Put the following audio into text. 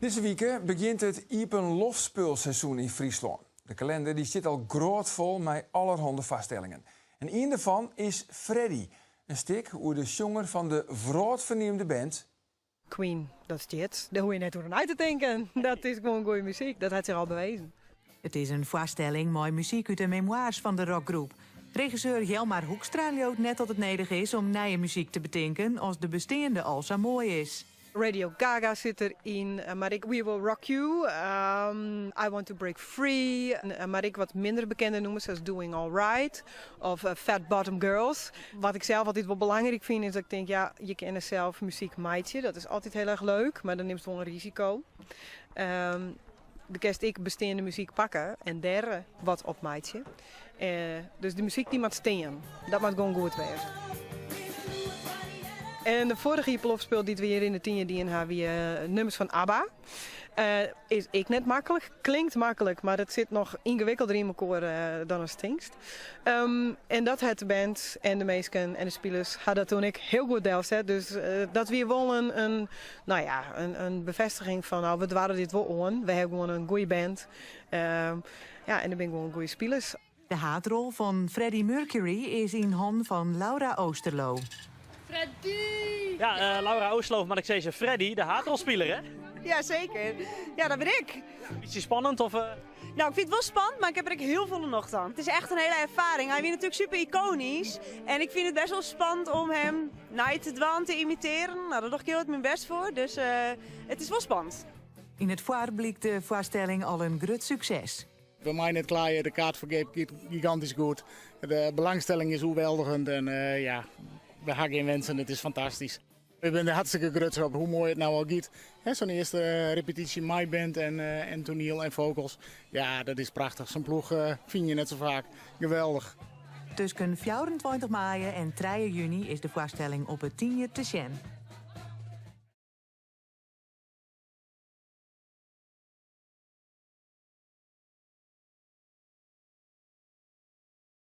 Dizze wike begjint it iepenloftspulseizoen yn Fryslân. De kalinder dy stiet al grôtfol mei allerhande foarstellingen. En ien derfan is Freddie, in stik oer de sjonger fan de wrâldferneamde band Queen, dat stiet. Dêr hoege je net oer nei te tinken. Dat is gewoan goede muzyk, dat hat sich al bewezen. It is in foarstelling mei muzyk út de memoires fan de rockgroep. Regisseur Jelmar Hoekstra leaut net dat it nedich is om nije muzyk te betinken as de besteande al sa moai is. Radio Gaga sit deryn, mar ek We Will Rock You, I Want to Break Free, mar ek wat minder bekende nûmers sa as Doing Alright of Fat Bottom Girls. Wat ik sels altyd wol belangryk fyn is dat ik tink, ja, je kinne sels muzyk meitsje, dat is altyd hiel erch leuk, mar dan nimst wol in risiko. Do kinst ek besteande muzyk pakke en dêr wat op meitsje. Dus de muzyk dy moat stean. Dat moat gewoan goed wêze. En de foarige iepenloftspul dy't we hjir yn de Tynje dien ha wie nummers fan ABBA. Is ek net maklik. Klinkt maklik, mar it sit noch yngewikkelder yn mekoar dan ast tinkst. En dat hat de band en de minsken en de spilers ha dat toen ek hiel goed delset. Dus dat wie wol in, no ja, in befêstiging fan nou, we doare dit wol oan. We ha gewoan in goede band. Ja, en der binne gewoan goede spilers. De haadrol fan Freddie Mercury is yn hannen fan Laura Oosterloo. Freddie! Ja, Laura Oosterloo, moat ik sizze, Freddie, de haadrolspiler, hè? Ja, seker. Ja, dat bin ik. Bytsje spannend of? Nou, ik fyn it wol spannend, mar ik ha der ek hiel folle nocht oan. It is echt in hiele erfaring. Hy wie natuerlik super ikonysk en ik fyn it best wol spannend om him nei te dwaan, te imitearjen. Nou, dêr doch ik hiel hurd myn bêst foar, dus it is wol spannend. Yn it foar blykt de foarstelling al in grut sukses. We meie net kleie, de kaartferkeap giet gigantysk goed. De belangstelling is oerweldigjend en ja, we ha gjin wensen, it is fantastysk. We binne der hartstikke grutsk op hoe moai it no al giet. Sa'n earste repetysje mei band en toaniel en vocals. Ja, dat is prachtich. Sa'n ploech fine je net sa faak. Geweldich. Tusken 24 maaie en 3 juny is de foarstelling op 'e Tynje te sjen.